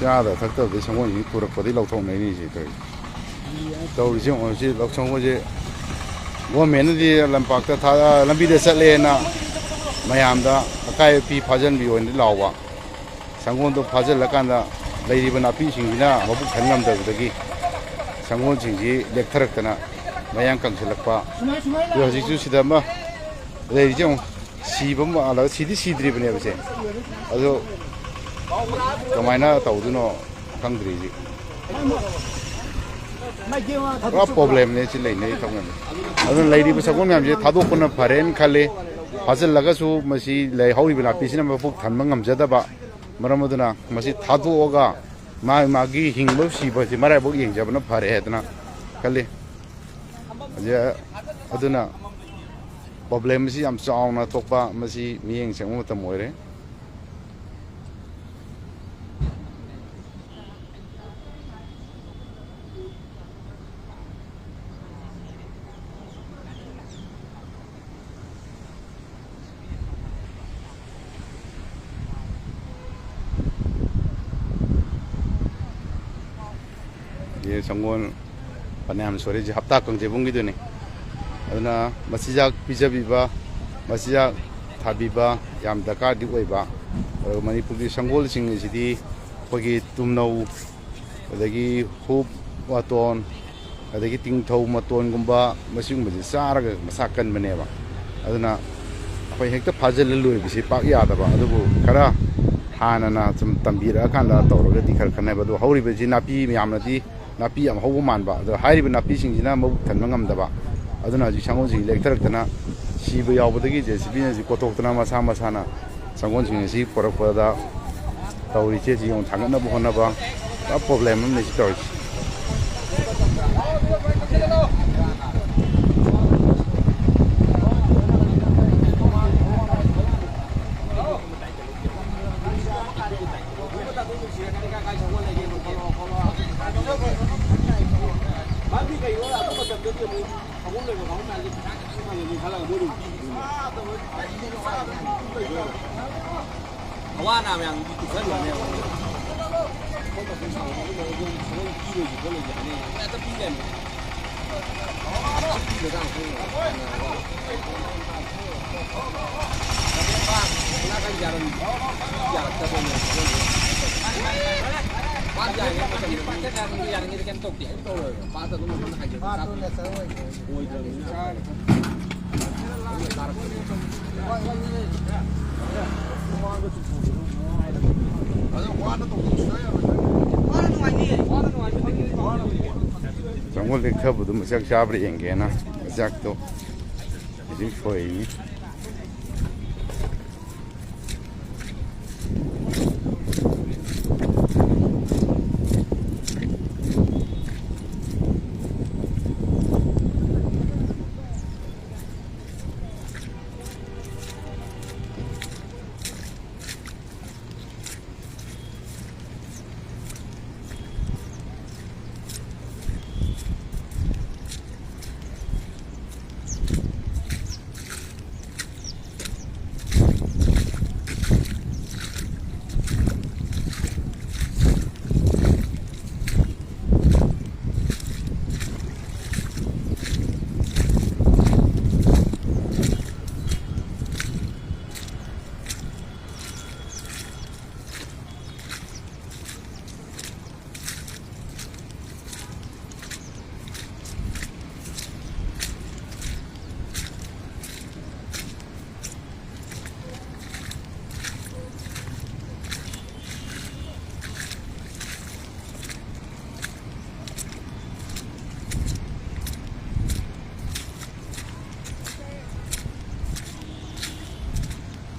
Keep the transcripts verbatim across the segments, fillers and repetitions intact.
ꯆꯥꯗ ꯊꯛꯇꯕꯗꯩ ꯁꯪꯒꯣꯜꯁꯤ ꯄꯨꯔꯛꯄꯗꯩ ꯂꯧꯊꯣꯛꯅꯩꯅꯤ ꯁꯤ ꯇꯧꯔꯤꯁꯦ꯫ ꯇꯧꯔꯤꯁꯦ ꯌꯦꯡꯉꯣ, ꯁꯤ ꯂꯧꯁꯪ ꯍꯣꯏꯁꯦ ꯒꯣꯔꯃꯦꯟꯅꯗꯤ ꯂꯝꯄꯥꯛꯇ ꯊꯥ-, ꯂꯝꯕꯤꯗ ꯆꯠꯂꯦꯅ ꯃꯌꯥꯝꯗ ꯑꯀꯥꯏ ꯑꯄꯤ ꯐꯥꯖꯤꯟꯕꯤ ꯑꯣꯏꯅ ꯂꯥꯎꯕ꯫ ꯁꯪꯒꯣꯜꯗꯣ ꯐꯥꯖꯤꯜꯂꯀꯥꯟꯗ ꯂꯩꯔꯤꯕ ꯅꯥꯄꯤꯁꯤꯡꯁꯤꯅ ꯃꯕꯨꯛ ꯊꯟ ꯉꯝꯗꯕꯗꯒꯤ ꯁꯪꯒꯣꯜꯁꯤꯡꯁꯤ ꯂꯦꯛꯊꯔꯛꯇꯅ ꯃꯌꯥꯡ ꯀꯪꯁꯤꯜꯂꯛꯄ꯫ ꯑꯗꯨ ꯍꯧꯖꯤꯛꯁꯨ ꯁꯤꯗ ꯑꯃ ꯂꯩꯔꯤꯁꯦ ꯌꯦꯡꯉꯣ, ꯁꯤꯕ ꯃꯥꯜꯂꯒ ꯁꯤꯗꯤ ꯁꯤꯗ꯭ꯔꯤꯕꯅꯦꯕ ꯁꯦ꯫ ꯑꯗꯣ ꯀꯃꯥꯏꯅ ꯇꯧꯗꯣꯏꯅꯣ ꯈꯪꯗ꯭ꯔꯤ ꯍꯧꯖꯤꯛ꯫ ꯄꯨꯔꯥ ꯄ꯭ꯔꯣꯕ꯭ꯂꯦꯝꯅꯦ ꯁꯤ ꯂꯩꯅꯔꯤ ꯊꯕꯛ ꯃꯌꯥꯝꯁꯦ꯫ ꯑꯗꯨꯅ ꯂꯩꯔꯤꯕ ꯁꯒꯣꯜ ꯃꯌꯥꯝꯁꯦ ꯊꯥꯗꯣꯛꯄꯅ ꯐꯔꯦꯅ ꯈꯜꯂꯤ꯫ ꯐꯥꯖꯤꯜꯂꯒꯁꯨ ꯃꯁꯤ ꯂꯩꯍꯧꯔꯤꯕ ꯅꯥꯄꯤꯁꯤꯅ ꯃꯄꯨꯛ ꯊꯟꯕ ꯉꯝꯖꯗꯕ ꯃꯔꯝ ꯑꯗꯨꯅ ꯃꯁꯤ ꯊꯥꯗꯣꯛꯑꯒ ꯃꯥ-, ꯃꯥꯒꯤ ꯍꯤꯡꯕ ꯁꯤꯕꯁꯤ ꯃꯔꯥꯏꯕꯛ ꯌꯦꯡꯖꯕꯅ ꯐꯔꯦ ꯍꯥꯏꯗꯅ ꯈꯜꯂꯤ꯫ ꯍꯧꯖꯤꯛ ꯑꯗꯨꯅ ꯄ꯭ꯔꯣꯕ꯭ꯂꯦꯝꯁꯤ ꯌꯥꯝ ꯆꯥꯎꯅ ꯊꯣꯛꯄ, ꯃꯁꯤ ꯃꯤꯠꯌꯦꯡ ꯆꯪꯕ ꯃꯇꯝ ꯑꯣꯏꯔꯦ꯫ ꯌꯦ ꯁꯪꯒꯣꯜ ꯐꯅꯌꯥꯝ ꯁꯣꯔꯛꯏꯁꯦ ꯍꯞꯇꯥ ꯀꯥꯡꯖꯩꯕꯨꯡꯒꯤꯗꯨꯅꯤ꯫ ꯑꯗꯨꯅ ꯃꯆꯤꯟꯖꯥꯛ ꯄꯤꯖꯕꯤꯕ, ꯃꯆꯤꯟꯖꯥꯛ ꯊꯥꯕꯤꯕ ꯌꯥꯝ ꯗꯔꯀꯥꯔꯗꯤ ꯑꯣꯏꯕ꯫ ꯑꯗꯨꯒ ꯃꯅꯤꯄꯨꯔꯒꯤ ꯁꯪꯒꯣꯜꯁꯤꯡ ꯑꯁꯤꯗꯤ ꯑꯩꯈꯣꯏꯒꯤ ꯇꯨꯝꯅꯧ, ꯑꯗꯒꯤ ꯍꯨꯞ ꯃꯇꯣꯟ, ꯑꯗꯒꯤ ꯇꯤꯡꯊꯧ ꯃꯇꯣꯟꯒꯨꯝꯕ ꯃꯁꯤꯒꯨꯝꯕꯁꯦ ꯆꯥꯔꯒ ꯃꯁꯥ ꯀꯟꯕꯅꯦꯕ꯫ ꯑꯗꯨꯅ ꯑꯩꯈꯣꯏ ꯍꯦꯛꯇ ꯐꯥꯖꯤꯜꯂ ꯂꯣꯏꯕꯁꯤ ꯄꯥꯛ ꯌꯥꯗꯕ, ꯑꯗꯨꯕꯨ ꯈꯔ ꯍꯥꯟꯅꯅ ꯁꯨꯝ ꯇꯝꯕꯤꯔꯛꯑꯀꯥꯟꯗ ꯇꯧꯔꯒꯗꯤ ꯈꯔ ꯈꯟꯅꯕ꯫ ꯑꯗꯣ ꯍꯧꯔꯤꯕꯁꯤ ꯅꯥꯄꯤ ꯃꯌꯥꯝꯅꯗꯤ ꯅꯥꯄꯤ ꯌꯥꯝ ꯍꯧꯕ ꯃꯥꯟꯕ, ꯑꯗꯣ ꯍꯥꯏꯔꯤꯕ ꯅꯥꯄꯤꯁꯤꯡꯁꯤꯅ ꯃꯕꯨꯛ ꯊꯟꯕ ꯉꯝꯗꯕ꯫ ꯑꯗꯨꯅ ꯍꯧꯖꯤꯛ ꯁꯪꯒꯣꯜꯁꯤꯡ ꯂꯦꯛꯊꯔꯛꯇꯅ ꯁꯤꯕ ꯌꯥꯎꯕꯗꯒꯤ ꯖꯦ ꯁꯤ ꯕꯤꯅ ꯍꯧꯖꯤꯛ ꯀꯣꯊꯣꯛꯇꯅ ꯃꯁꯥ ꯃꯁꯥꯅ ꯁꯪꯒꯣꯜꯁꯤꯡ ꯑꯁꯤ ꯄꯨꯔꯛꯄꯗ ꯇꯧꯔꯤꯁꯦ ꯁꯤ ꯌꯦꯡꯉꯨ, ꯊꯥꯡꯒꯠꯅꯕ ꯍꯣꯠꯅꯕ ꯄꯨꯔꯥ ꯄ꯭ꯔꯣꯕ꯭ꯂꯦꯝ ꯑꯃꯅꯤ ꯁꯤ ꯇꯧꯔꯤꯁꯦ꯫ ꯑꯋꯥ ꯑꯅꯥ ꯃꯌꯥꯝꯗꯨꯗꯤ ꯇꯨꯞꯁꯟꯈ꯭ꯔꯅꯦꯕ꯫ ꯆꯪꯉꯣ, ꯂꯦꯛꯊꯕꯗꯣ ꯃꯆꯥꯛ ꯆꯥꯕ꯭ꯔꯥ ꯌꯦꯡꯒꯦꯅ ꯃꯆꯥꯛꯇꯣ ꯍꯧꯖꯤꯛ ꯁꯣꯏꯔꯤꯅꯤ꯫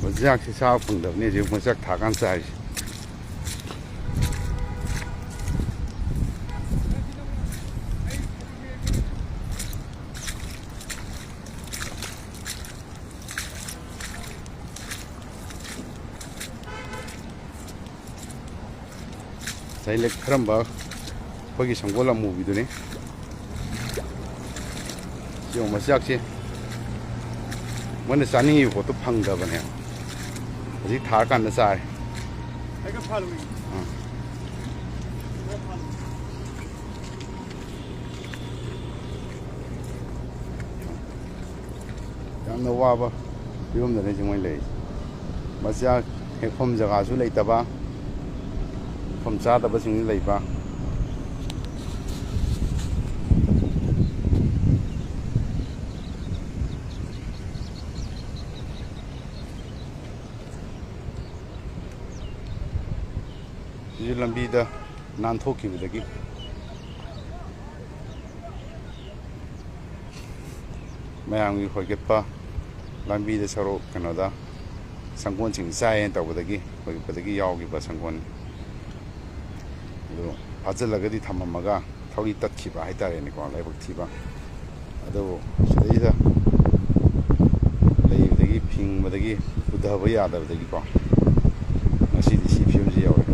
ꯃꯆꯤꯟꯖꯥꯛꯁꯤ ꯆꯥꯕ ꯐꯪꯗꯕꯅꯤ ꯍꯧꯖꯤꯛ ꯃꯆꯥꯛ ꯊꯥꯀꯥꯟ ꯆꯥꯔꯤꯁꯦ꯫ ꯉꯁꯥꯏ ꯂꯦꯛꯊꯔꯝꯕ ꯑꯩꯈꯣꯏꯒꯤ ꯁꯪꯒꯣꯜ ꯑꯃꯨꯕꯤꯗꯨꯅꯤ꯫ ꯌꯦꯡꯉꯣ, ꯃꯆꯤꯟꯖꯥꯛꯁꯦ ꯃꯣꯏꯅ ꯆꯥꯅꯤꯡꯉꯤꯕ ꯄꯣꯠꯇꯣ ꯐꯪꯗꯕꯅꯦ꯫ ꯍꯧꯖꯤꯛ ꯊꯥꯔꯀꯥꯟꯗ ꯆꯥꯔꯦ꯫ ꯑꯥ꯫ ꯌꯥꯝꯅ ꯋꯥꯕ ꯐꯤꯕꯝꯗꯅꯤ ꯍꯧꯖꯤꯛ ꯃꯣꯏ ꯂꯩꯔꯤꯁꯦ꯫ ꯃꯆꯤꯟꯖꯥꯛ ꯍꯦꯛꯐꯝ ꯖꯒꯥꯁꯨ ꯂꯩꯇꯕ, ꯃꯐꯝ ꯆꯥꯗꯕꯁꯤꯡꯁꯨ ꯂꯩꯕ꯫ ꯁꯤꯁꯨ ꯂꯝꯕꯤꯗ ꯅꯥꯟꯊꯣꯛꯈꯤꯕꯗꯒꯤ ꯃꯌꯥꯝꯒꯤ ꯍꯣꯏꯒꯠꯄ ꯂꯝꯕꯤꯗ ꯁꯔꯨꯛ ꯀꯩꯅꯣꯗ ꯁꯪꯒꯣꯜꯁꯤꯡ ꯆꯥꯏꯌꯦꯅ ꯇꯧꯕꯗꯒꯤ ꯍꯣꯏꯒꯠꯄꯗꯒꯤ ꯌꯥꯎꯈꯤꯕ ꯁꯪꯒꯣꯜꯅꯤ꯫ ꯑꯗꯨ ꯐꯥꯖꯤꯜꯂꯒꯗꯤ ꯊꯝꯃꯝꯃꯒ ꯊꯧꯔꯤ ꯇꯠꯈꯤꯕ ꯍꯥꯏꯇꯥꯔꯦꯅꯦꯀꯣ, ꯂꯥꯏꯕꯛ ꯊꯤꯕ꯫ ꯑꯗꯨꯕꯨ ꯁꯤꯗꯩꯗ ꯂꯩꯕꯗꯒꯤ, ꯐꯤꯡꯕꯗꯒꯤ, ꯄꯨꯊꯕ ꯌꯥꯗꯕꯗꯒꯤꯀꯣ, ꯉꯁꯤꯗꯤ ꯁꯤ ꯐꯤꯕꯝꯁꯤ ꯌꯧꯔꯦ꯫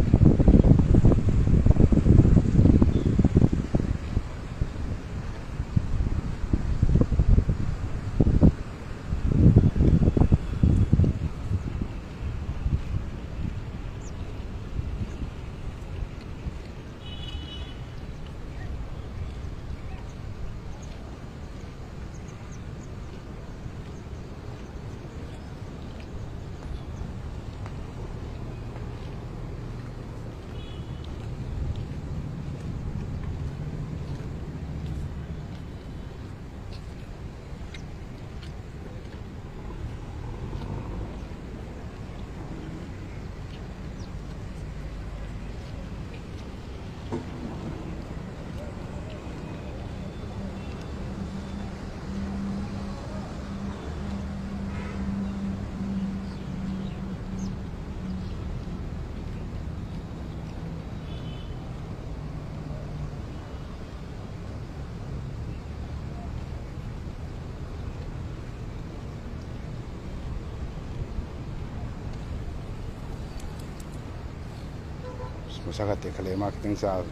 ꯃꯁꯥ ꯈꯔ ꯇꯦꯛꯈꯠꯂꯛꯑꯦ, ꯃꯥ ꯈꯤꯇꯪ ꯆꯥꯕꯗ꯫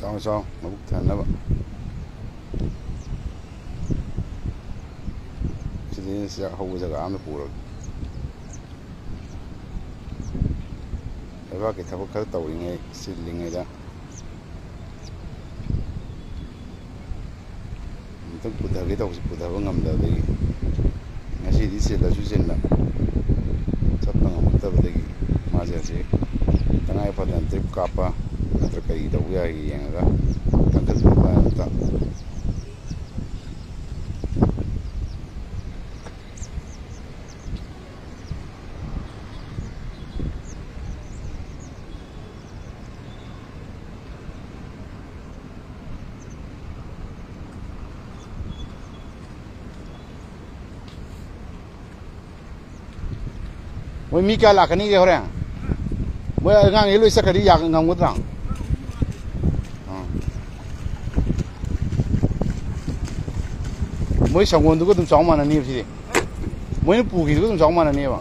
ꯆꯥꯎ ꯆꯥꯎ, ꯃꯕꯨꯛ ꯊꯟꯅꯕ꯫ ꯁꯤꯗꯤ ꯆꯥꯛ ꯍꯧꯕ ꯖꯒꯥ ꯑꯃꯗ ꯄꯨꯔꯒꯦ꯫ ꯂꯩꯕꯥꯛꯀꯤ ꯊꯕꯛ ꯈꯔ ꯇꯧꯔꯤꯉꯩ, ꯆꯤꯜꯂꯤꯉꯩꯗ ꯑꯃꯨꯛꯇꯪ ꯄꯨꯊꯒꯦ ꯇꯧꯕꯁꯤ ꯄꯨꯊꯕ ꯉꯝꯗꯕꯗꯒꯤ, ꯉꯁꯤꯗꯤ ꯆꯤꯜꯂꯁꯨ ꯆꯤꯟꯅ ꯆꯠꯄ ꯉꯝꯃꯛꯇꯕꯗꯒꯤ, ꯃꯥꯁꯦ ꯍꯧꯖꯤꯛ ꯇꯉꯥꯏ ꯐꯗꯅ ꯗ꯭ꯔꯤꯞ ꯀꯥꯞꯄ ꯅꯠꯇ꯭ꯔ ꯀꯔꯤ ꯇꯧꯕ ꯌꯥꯏ ꯌꯦꯡꯉꯒ ꯀꯟꯈꯠꯄ ꯑꯝꯇ꯫ ꯃꯣꯏ ꯃꯤ ꯀꯌꯥ ꯂꯥꯛꯀꯅꯤꯒꯦ ꯍꯣꯔꯦꯟ? ꯃꯣꯏ ꯑꯉꯥꯡꯈꯩ ꯂꯣꯏ ꯆꯠꯈ꯭ꯔꯗꯤ ꯌꯥ-, ꯉꯝꯒꯗ꯭ꯔꯥ? ꯑꯥ꯫ ꯃꯣꯏ ꯁꯪꯒꯣꯝꯗꯨꯒ ꯑꯗꯨꯝ ꯆꯥꯎ ꯃꯥꯟꯅꯅꯤꯕ ꯁꯤꯗꯤ꯫ ꯃꯣꯏꯅ ꯄꯨꯈꯤꯗꯨꯒ ꯑꯗꯨꯝ ꯆꯥꯎ ꯃꯥꯟꯅꯅꯤꯕ꯫